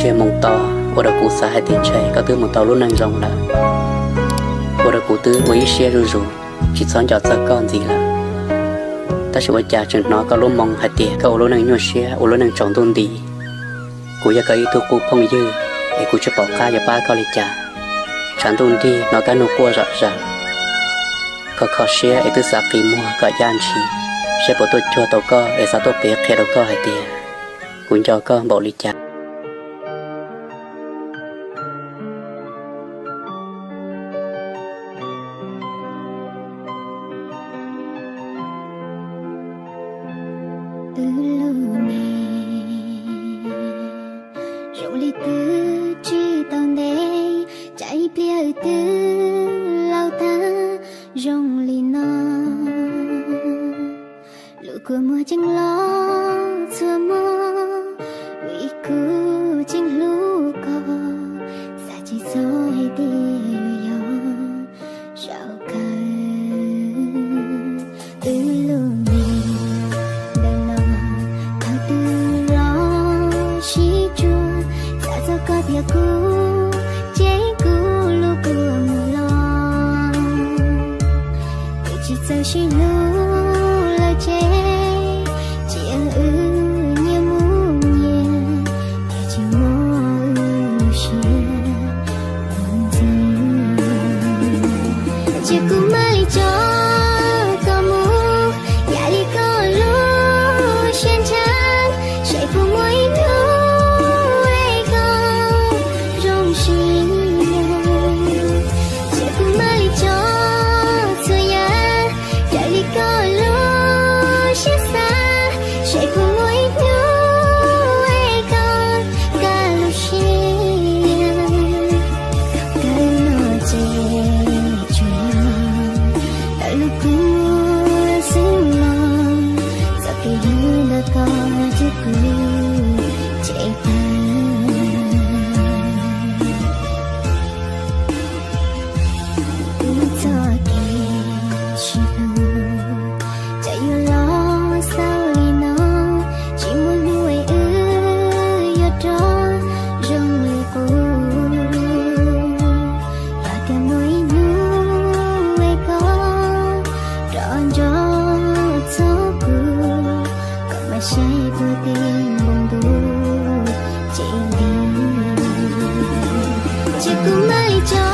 Ntshe mus tau, ua rau kuv xav hais tias ntshe koj twb mus tau lub neej zoo lawm, ua rau kuv twb ua ib siab zuj zus, tsis txhob nco txog koj ntxiv lawm. Tab sis ua cas tseem hnov koj lub moo hais tias koj ua lub neej nyuaj siab, ua lub neej tsaus ntuj nti. Kuv yog koj ib tug qub phooj ywg, es kuv tsis pom qab yuav pab koj li cas. Tshav ntuj nrig hnov kab nug quaj zom zaws, koj kho siab es twb xav qi muag kom yaj ntshis, seb puas tuaj cuag tau koj es xav tuaj piav qhia rau koj hais tias kuv nco koj npaum li cas. Wb lub neej zoo li twb tsis tau ntev, tsam ib pliag wb twb laus tag zoo li no. Lub kua muag tseem los txhua hmo, vim kuv tseem hlub koj, xav tsis txog hais tias yuav yog zaum kawg. Wb lub neej ntawm no thaum twg los sib tsuas, xav txog koj thiab kuv, ces kuv lub kua muag los. Twb tsis txawj sib hlub lawm ces, cia wb nyias mus nyias, thiaj tsis muaj wb lub siab mus ntxiv. Cia kuv mam li tso koj mus, yam li koj lub siab ntshaw, seb puas muaj ib hnub es koj zoo siab. Cia kuv mam li tso txhua yam raws li koj lub siab xav, seb puas muaj ib hnub es koj kaj lub siab. Thaum kawg no ces tsuas yog tawm lub kua muag xwb los, txoj kev hlub ntawm koj thiab kuv ces tag. Wb txoj kev sib hlub, cas yuav los xaus li no, tsis muaj hnub es wb yuav rov zoo li qub. Yog tias muaj ib hnub es koj rov nco txog kuv, koj mam saib puag tim npoo ntuj ces tig. Cia kuv mam li tso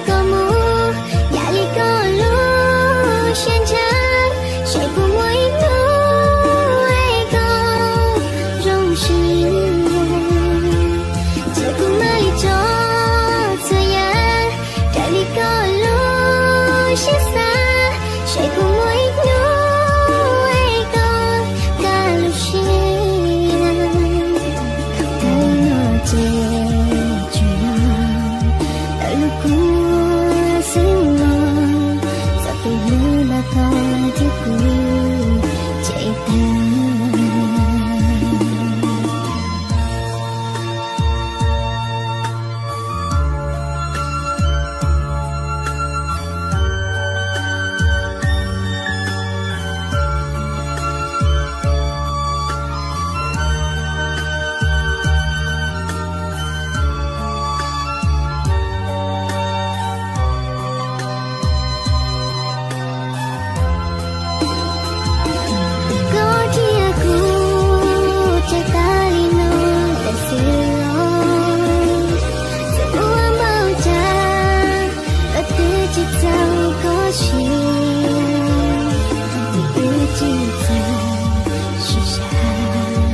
koj mus, yam li koj lub siab ntshaw, seb puas muaj ib hnub es koj zoo siab. Cia kuv mam li tso txhua yam raws li koj lub siab xav, seb puas muaj ib hnub es koj kaj lub siab. Thaum kawg no ces tsuas yog tawm lub kua muag xwb los, txoj kev hlub ntawm koj thiab kuv ces tag. Koj thiab kuv tseem tas li no lawm xwb los, txawm ua npaum cas los twb tsis txaus koj siab, vim wb tsis txawj sib sab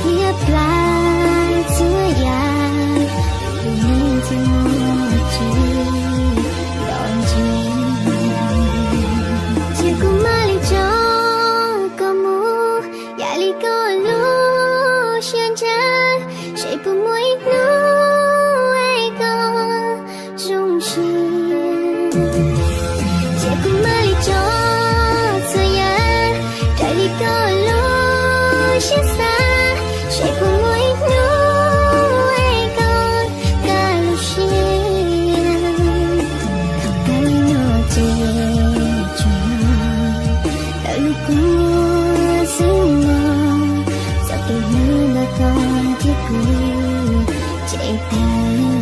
thiab plam txhua yam, vim neeg tsis muaj tsis los ntsib. Cia kuv mam li tso koj mus, yam li koj lub siab ntshaw, seb puas muaj ib hnub es koj zoo siab. Cia kuv mam li tso txhua yam raws li koj lub siab xav, seb puas muaj ib hnub es koj kaj lub siab. Thaum kawg no ces tsuas yog tawm lub kua muag xwb los, txoj kev hlub ntawm koj thiab kuv tsev tiag.